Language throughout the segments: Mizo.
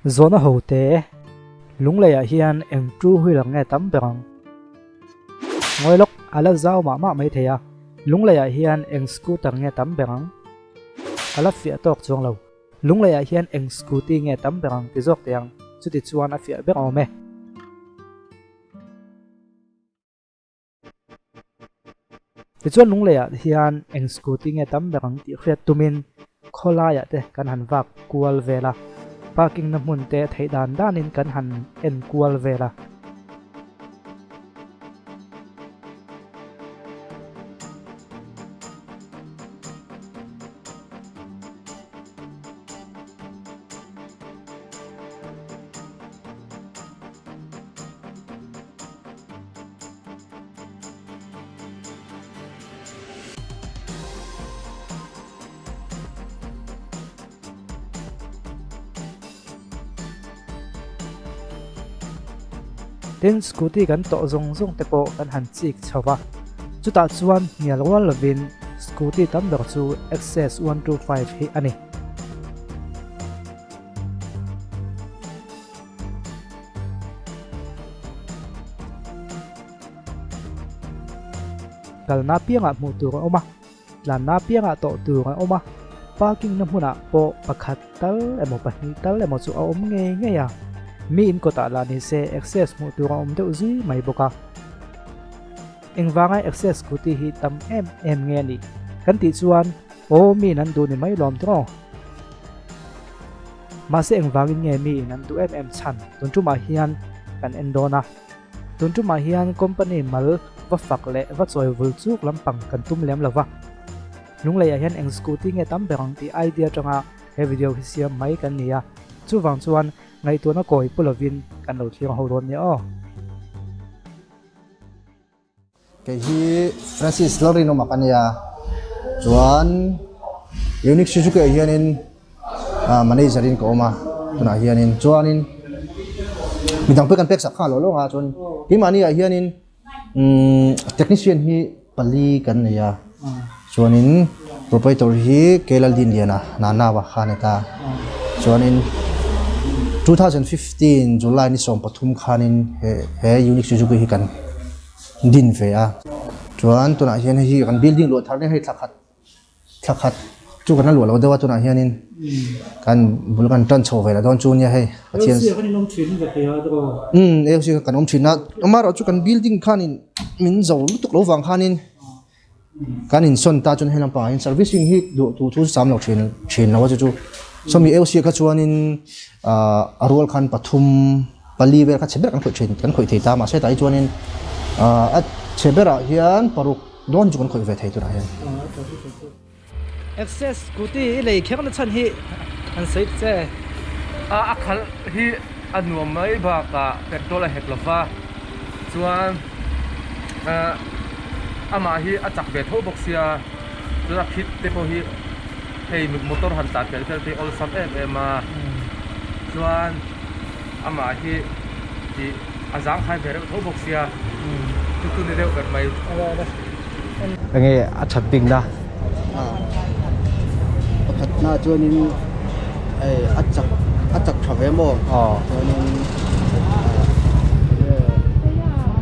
Zawhna ho te, Lungleiah hian eng two wheeler nge tam ber ang? Ngawi lawk, a la zau mah mah mai thei a, Lungleiah hian eng scooter nge tam ber ang? Ka la fiah tawk chuang lo. Lungleiah hian eng scooty nge tam ber ang ti zawk teh ang, chuti chuan a fiah ber awm e. Tichuan Lungleiah hian eng scooty nge tam ber ang tih hriat tumin khawlaiah te kan han vak kual vel a, parking na hmun te theih dan danin kan han en kual vel a. Tin, scooty kan tawh zawng zawng te pawh kan han chik chho va, chutah chuan hnial rual lovin scooty tam ber chu Access 125 hi a ni. Kalna piangah hmuh tur a awm a, tlanna piangah tawh tur a awm a, parking na hmunah pawh pakhat tal emaw pahnih tal emaw chu a awm ngei ngei a, mi in kawtah lah ni se access hmuh tur a awm deuh zui mai bawk a. Engvanga access scooty hi tam em em nge a nih kan tih chuan aw mi in an duh ni mai lawm tawh. Mahse engvangin nge mi in an duh em em chhan tun tumah hian kan en dawn a. Tun tumah hian company mal va fak leh va chawi vul chuk lampang kan tum lem lo va. Lungleiah hian eng scooty nge tam ber ang tih idea atanga he video hi siam mai kan ni a. Chuvang chuan ngaihtuahna kawi pu lovin kan lo thlir ho dawn nia aw. Kei hi Francis Lalrinawma ka nia chuan Unique Suzuki ah hianin ah manager in ka awm a tunah hianin chuanin midang pawh kan pek sak nghal lo lawng a chuan keimahni ah hianin umm technician hi pali kan nei a chuanin proprietor hi K Laldinliana Nanawa kha a ni ta chuanin 2015 July ni 13 khanin he he Unique Suzuki hi kan din ve a chuan tunah hian hei hi kan building luah thar nen hei thla khat thla khat chu kan la luah lo deuh a tunah hianin kan bul kan tan chho ve la dawn chu nia hei Pathian umm AOC kha kan awm thin a amaherawhchu kan building khanin min zo lutuk lo vang khanin kan insawn ta chuan helam pangah hian servicing hi duh tur chu sam lo thin thin lo a chu chu sawmi AOC kha chuanin ah a rual khan pathum pali vel kha chhe ber kan khawih thin kan khawih thei ta mahse tah hi chuanin ah a chhe berah hian paruk dawn chu kan khawih ve thei turah hian. Access scooty i lei kher na chhan hi an sawi ta che. A a khalh hi a nuam mai bakah petrol a hek lova chuan ah amah hi a chak ve tho bawk sia chuan a phit te pawh hi hei motor han tlan fel fel te hi awlsam em em a chuan amah hi ih a zangkhai ve reuh tho bawk sia chu chu ni deuh ber mai. Enge a that bik na? Pakhat na chuanin hei a chak a chak tha ve maw chuanin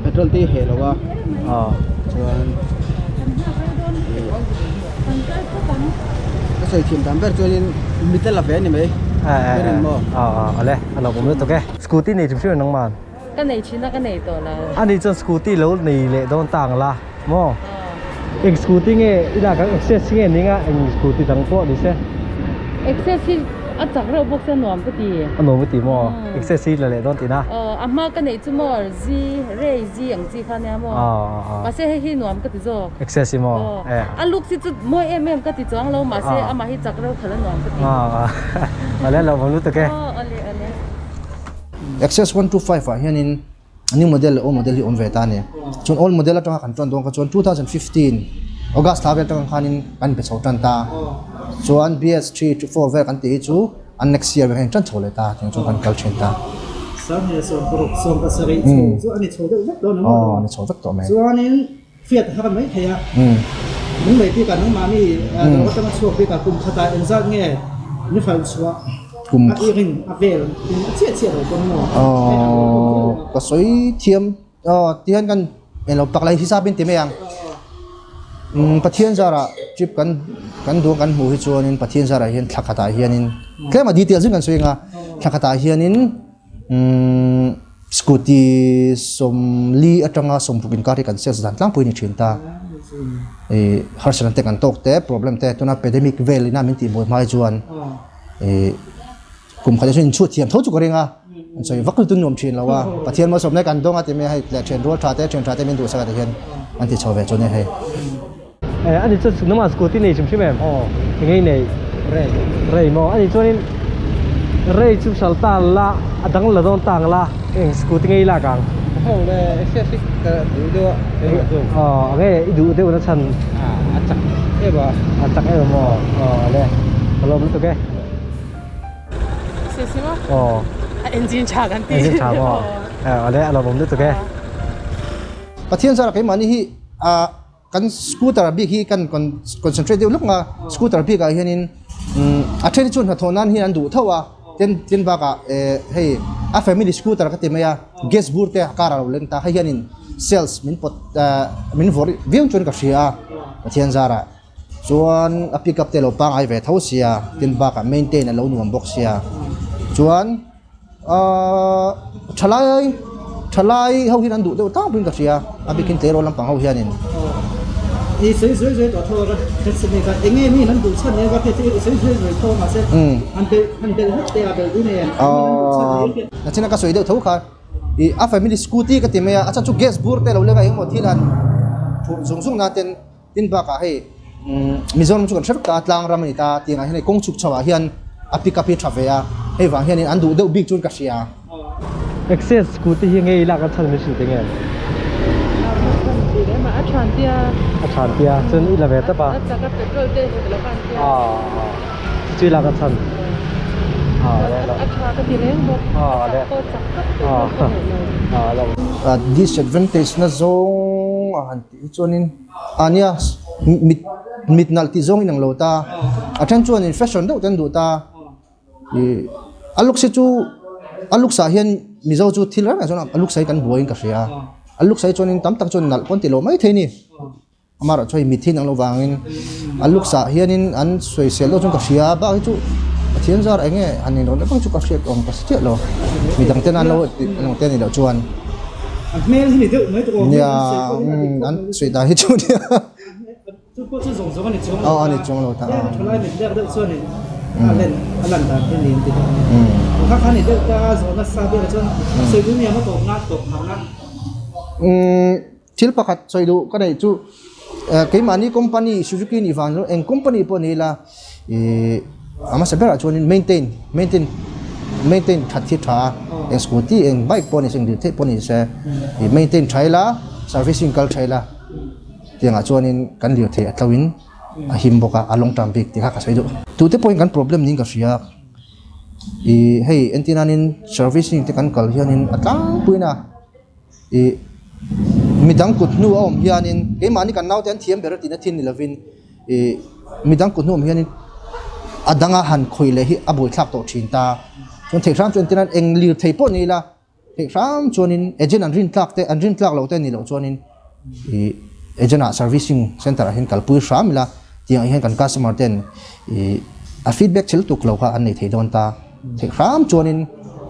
petrol te hi heh lo a chuan ka sawi thiam dan ber chuanin mit a la ve a ni mai berin maw. Awle a lo awm lutuk e. Scooty nei hrim hrim em nangman? Ka nei thin a ka nei tawh lo. A nih chuan scooty lo nei leh dawn ta ang la maw? Eng scooty nge i lak ang access nge ning a eng scooty dang pawh ni se? Access hi a chak reuh bawk sia nuam ka ti. A nuam ka ti maw? Access hi la leh dawn tihna? Aw a hma ka neih chu maw zi rei zi ang chi kha nia maw? Mahse hei hi nuam ka ti zawk. Access hi maw? Aw a looks hi chu mawi em em ka ti chuang lo mahse amah hi chak reuh khalh a nuam ka ti. Awle lo vawm lutuk e. Aw awle awle. Access 125 ah hianin new model leh old model hi awm ve ta a ni. Chuan old model atanga kan tan dawn kha chuan 2015 August thla vel atang khanin kan inpe chho tan ta. Chuan BS 3 to 4 vel kan tih hi chu an next year vel khan in tan chho leh ta tiang chuan kan kal thin ta. Aw a ni chho vek tawh mai. Chuanin fiat har mai thei a, lunglei bikah nangmahni dawr atanga chhuak bikah kum khatah engzat nge ni hralh chhuah? Kum A i rin a vel in a chiah chiah lo pawn maw? Aww ka sawi thiam aw tihian kan englo pak lai hisap in ti mai ang. Umm Pathian zarah trip kan kan duh kan hmuh hi chuanin Pathian zarah hian thla khatah hianin tlema detail zing kan sawi ang a thla khatah hianin umm scooty sawmli atanga sawmruk inkar hi kan sales dan tlangpui a ni thin ta. Ih harsatna te kan tawk te problem te tuna pandemic vel ina min tihbuai hma hi chuan ih kum khat ah chuan inchhut thiam tho chu ka ring a an sawi vak lutuk nuam thin lo a Pathian malsawmna kan dawng a ti mai a hei leh thian rual tha te thian tha te min duhsak a ti hian an ti chho ve chu a nia hei. Eh ani chuan nangmah scooty nei hrim hrim em? Aw eng ei nei? Rei. Rei maw? Ani chuanin rei chu hral ta la a dang la dawn ta ang la eng scooty ngei lak ang? Ho le access hi ka duh deuh a keimah chu. Aw enge i duh deuh na chhan? A chak em a. A chak em maw? Aw le ka lawm lutuk e. Sisi maw? Aw. A engine tha kan ti. Engine tha maw? Aw le a lawmawm lutuk e. Pathian zara keimahni hi ah kan scooter bik hi kan concentrate deuh lawk a scooter bik ah hianin a then hi chuan hnathawh nan hian an duh tho a tin tin bakah eh hei a family scooter ka ti mai a gas bur te a car a lo leng ta hei hianin sales min pawt ah min vawrh viau chuan ka hria a Pathian zarah chuan a pick up te a lo pangngai ve tho sia tin bakah maintain a lo nuam bawk sia chuan. Ahh thalai thalai ho hian an duh deuh tang pawhin ka hria a bikin tleirawl lampang ho hianin. I sawi zuai zuai tawh tho a ka hretsi mek a enge mi an duh chhan nia ka hriat i sawi zuai zuai tho a mahse an belh han belh hlek te a belh duh nei an enge an duh chhan nia hriat. Nachina ka sawi deuh tho kha i a family scooty ka ti mai a a chhan chu gas bur te lo leng a engemaw thil han phurh zung zung na ten Tin bakah hei Mizoram chu kan hre vek ta a, tlang ram a ni ta tih angah hian hei kawng chhuk chho ah hian a pick up hi a tha ve a, hei vang hianin an duh deuh bik chuan ka hria. Access scooty hi ngei lak a chhan min hrilh teh nge? A than tia. A than tia chuan i la ve tawp a. A chak a petrol te hek lo khan tia. Chu chu i lak a chhan. A tha ka ti reng bawk. A chak pawh chak tak petrol pawh hek lo. Disadvantage na zawng a han tih hi chuanin. A nia, mit mit nalh tih zawng in ang lo ta. A then chuanin fashion deuh te an duh ta. Ih a looks hi chu a looks ah hian Mizo chu thil reng reng chuan a looks ah hi kan buaiin ka hria. A looks ah hi chuanin tam tak chuan nalh pawh an ti lo maithei a ni. Amaherawhchu hei mit hi an ang lo vangin a looks ah hianin an sawisel deuh chuan ka hria. Bak hi chu Pathian zar eng nge han inrawlh leh vak chu ka hriat awm ka si chiah lo. Midang ten an lo an te a nih loh chuan. A hmel hi ni deuh mai tawh Nia an sawi dan hi chu nia. Chu pawh chu zawng zawng a ni chuang lo ta. A ni chuang lo ta. Tlem thalai mit lek deuh chuanin a len a lan dan hi niin ti deuh. Kha kha ni deuh ta zawhna sa ber chuan sawi duh nia maw tawp na tawp phah na. Thil pakhat sawi duh ka neih chu keimahni company Suzuki nih vang chu eng company pawh ni ila ih a hmasa berah chuanin maintain maintain maintain that hi tha a eng scooty eng bike pawh ni se eng lirthei pawh ni se ih maintain tha ila servicing kal tha ila tiangah chuanin kan lirthei a tlo in a him bawk a a long term bik tih kha ka sawi duh. Tute pawhin kan problem niin ka hria ih hei entir nanin servicing te kan kal hianin a tlangpuiin a. Ih, midang kut hnu a awm hianin keimahni kan naute an thiam ber a tihna thin ni lovin ih midang kut hnu a awm hianin a danga han khawih leh hi a buaithlak tawh thin ta. Chuan theih hram chuan entirnan eng lir thei pawh ni ila theih hram chuanin agent an rin tlak te an rin tlak loh te ni loh chuanin ih agent ah servicing center ah hian kalpui hram ila tiang ah hian kan customer ten ih a feedback chhe lutuk lo kha an nei thei dawn ta. Theih hram chuanin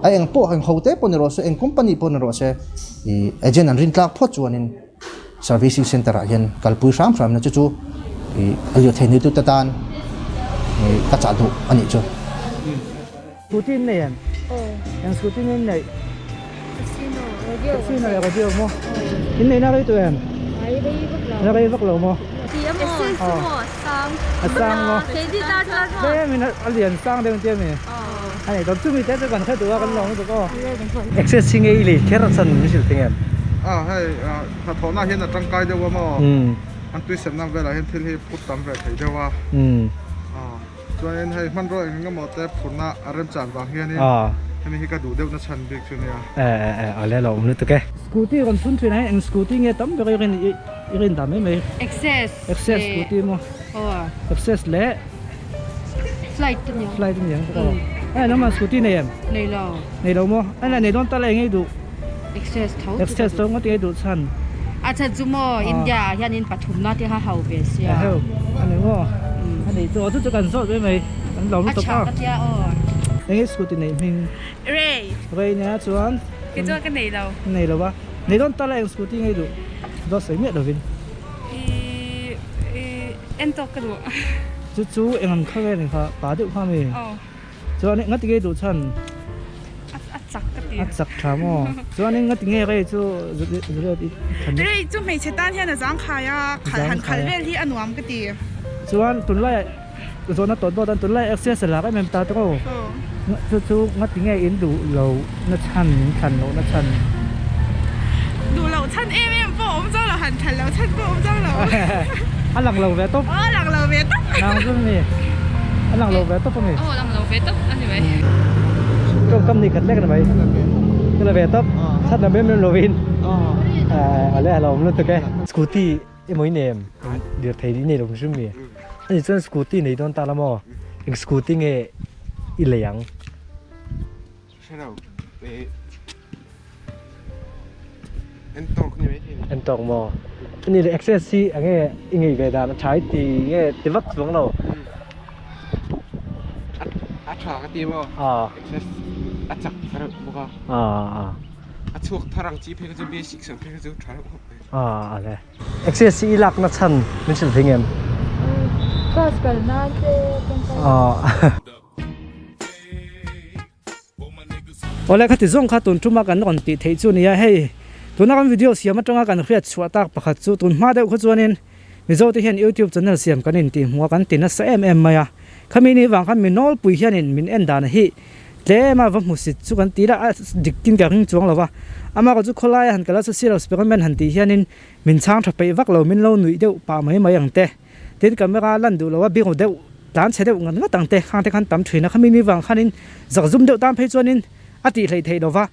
a eng pawh eng ho te pawh ni rawh se, eng company pawh ni rawh se ih agent an rin tlak phawt chuanin servicing center ah hian kalpui hram hram na chu chu ih a lirthei neitu te tan ih ka chah duh a nih chu. Scooty in nei em? Eng scooty nge in neih? Casino leh radio maw? In neihna rei tawh em? Na rei vak lo maw? A sang maw? A lian sang deuh tia mi? A nei tawn chumi te chu kan hre duh a kan lawm lutuk aw. Access hi nge i lei kher a chan min hrilh thei em? A hei hnathawhna hian a tangkai deuh a maw? An tuisemna velah hian thil hi phur tam ve thei deuh a. Chuanin hei hmanraw eng eng emaw te phurna a remchan vang hianin hemi hi ka duh deuh na chhan bik chu nia. E e e a le lo awm lutuk e. Scooty rawn phun thin a hei eng scooty nge tam ber i rin i rin dan mai mai. Access Access scooty maw. Aw. Access leh Flight a niang. Flight a niang bawk aw. Eh nangmah scooty nei em? Nei lo. Nei lo maw? A nei dawn ta la eng ei duh? Access tho. Access tho ngawt eng ei duh chhan? A chhan chu maw India ah hian in pathumna te kha hau ve sia. Eheu a ni maw? A nei chu aw chu chu kan zawt mai mai kan lo lutuk a. A tha ka tia aw. Eng ei scooty neih hming? Rei. Rei nia chuan. Kei chuan ka nei lo. Nei lo a. Nei dawn ta la eng scooty ngei duh? Dawt sawi miah lovin. I i en tawk ka duh. Chu chu eng ang kha vel kha pa deuh kha mi? Aw. Chuan ngati nge duh chhan? A chak ka ti. A chak tha maw? Chuan ngati nge rei chu Juliet i than? Rei chu hmeichhe tan hian a zangkhai a, khal han khal vel hi a nuam ka ti. Chuan tunlai zawhna tawt dawt a, tunlai access a lak em em ta tawk aw. Chu chu ngati nge in duh lo na chhan, in thlan loh na chhan? Duh loh chhan em em pawh awm zo lo, han thlan loh chhan pawh awm zo lo. A lang lo ve tawp. Aw a lang lo ve tawp. Nang chu mi a lang lo ve tawp a mi. Aw a lang lo ve tawp a ni mai. Tawngkam ni khat lek a ni mai. Ka la ve tawp. Chhan lam em em lovin. A le a lo awm lutuk e. Scooty emaw i nei em? Lirthei i nei lo hrim mi. Ani chuan scooty nei dawn ta la maw? Eng scooty nge i lei ang? Hre lo eh en tawk ni mai thei ni. En tawk maw? Ani leh access hi eng nge i ngei ve dan a tha i ti nge ti vak chuang lo? A tha ka ti maw? Access a chak reuh bawk a. A chhuak thar ang chi phei kha chu basic ang phei kha chu tha reuh khawp mai. A le. Access hi i lakna chhan min hrilh thei ngem? Class kal nan te tawngtai. Awle khati zawng kha tun tuma kan rawn tih theih chu nia hei tuna kan video siam atanga kan hriat chhuah tak pakhat chu tun hma deuh kha chuanin Mizo te hian YouTube channel siam kan intih hmuh a kan ti nasa em em mai a khami ni vang khan mi nawlpui hianin min en dan hi tlem a va hmusit chu kan ti la a dik tin ka ring chuang lo va amah chu khawlaia han kal a social experiment han tih hianin min chhang tha peih vak lo min lo nuih deuh pah mai mai ang te. Tin camera lan duh lo a bik deuh tlan chhe deuh ngat ngat ang te khang te khan tam thin a khami ni vang khanin zak zum deuh tan phei chuanin a tih hleih theih lo va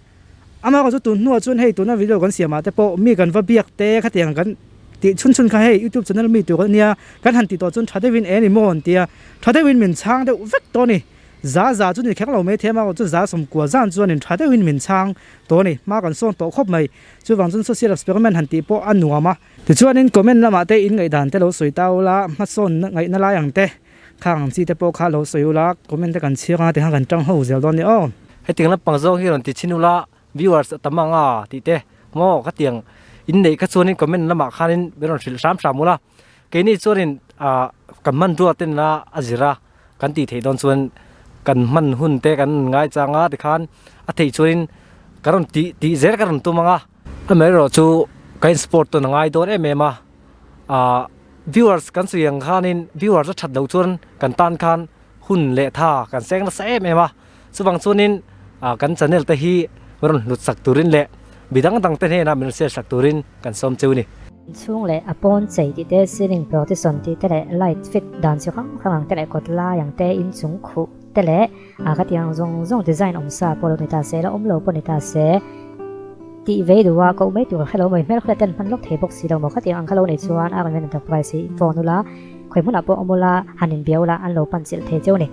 amaherawhchu tun hnuah chuan hei tuna video kan siam ah te pawh mi kan va biak te khatiang kan tih chhun chhun kha hei youtube channel mi tur ania kan han tih tawh chuan tha deuhin eng ni maw an tia tha deuhin min chhang deuh vek tawh a ni. Za za chu ni kher lo mai thei a, chu za sawmkua zan chuanin tha deuhin min chhang tawh a ni. Hma kan sawn tawh khawp mai. Chuvang chuan social experiment han tih pawh a nuam a. Tichuanin comment lamah te in ngaihdan te lo sawi ta ula, hmasawn ngaihna lai ang te, khang ang chi te pawh kha lo sawi ula, comment te kan chhiar anga tikhan kan tang ho zel dawn a ni aw. Hetiang lampang zawng hi rawn ti chhin ula, viewers a tam ang a tih te maw ka tiang inneih kha chuanin comment lamah khanin min rawn hrilh hram hram ula. Keini chuanin ah kan hmanrua ten a a zir a, kan tih theih dawn chuan kan hman hun te kan ngaichang a tikhan a theih chuanin ka rawn tih tih zel ka rawn tum ang a. Amaherawh chu ka in support tawn a ngai dawn em em a, ah viewers kan sawi ang khanin viewers a that loh chuan kan tan khan hun leh tha kan seng nasa em em a, chuvang chuanin ah kan channel te hi rawn hlut sak turin leh mi dang dang te hnenah min rawn share sak turin kan sawm cheu a ni. Inchhung leh a pawn chei tih te, ceiling partition tih te leh light fit dan chi hrang hrang ang te leh kawt lai ang te, inchung khuh te leh a ka tih ang zawng zawng design awm sa pawh lo ni ta se, la awm lo pawh ni ta se tih vei duh a, koh mai tur hre lo mai, hmel khaw ten hman lawk thei bawk si lo maw khatiang ang kha lo nei chuan a rawn enterprise hi phone ula, khawi hmunah pawh awm ula, han inbia ula an lo pan chilh thei cheu a ni.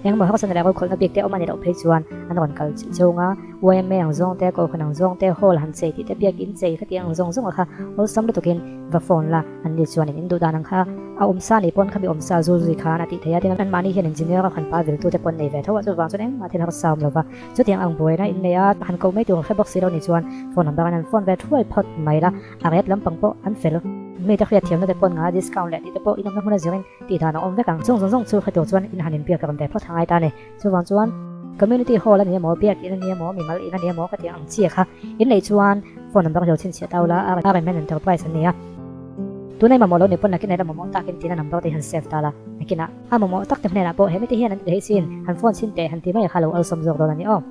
Engmaw harsatna leh rokhawlhna bik te awm a ni loh phei chuan an rawn kal chilh cheu nga. YMA ang zawng te, Kohhran ang zawng te, Hall han chei tih te, Biakin chei khati ang zawng zawng a kha awlsam lutukin va phone la, an ni chuanin in duh dan ang kha a awm sa nih pawn khami awm sa zul zui khan a tih theih a, tin anmahni hian engineer a khan pa viltu te pawn nei ve tho a, chuvang chuan engmah thil harsa awm lova chutiang ang buaina in nei a, han koh mai tur hre bawk si lo ni chuan phone number an han phone ve thuai phawt mai la, a ret lampang pawh an fel. Mite hriat thiamna te pawn nga discount leh tih te pawh in awmna hmun a zirin tih dan a awm vek ang, chung zawng zawng chu hre tur chuan in han inbiak rawn ve phawt a ngai ta a ni. Chuvang chuan Community Hall a ni emaw, Biak In a ni emaw, Mimal In a ni emaw ka tih ang chiah kha in neih chuan phone number hi lo chhinchhiah ta ula, RMN Enterprise an ni a. Tuna i mamawh lo ni pawn nakin ila mamawh takin tina number te hi han save ta la, nakinah a mamawh tak te hnenah pawh he mite hian an ti thei sin, han phone chhin teh han ti mai kha lo awlsawm zawk dawn a ni aw.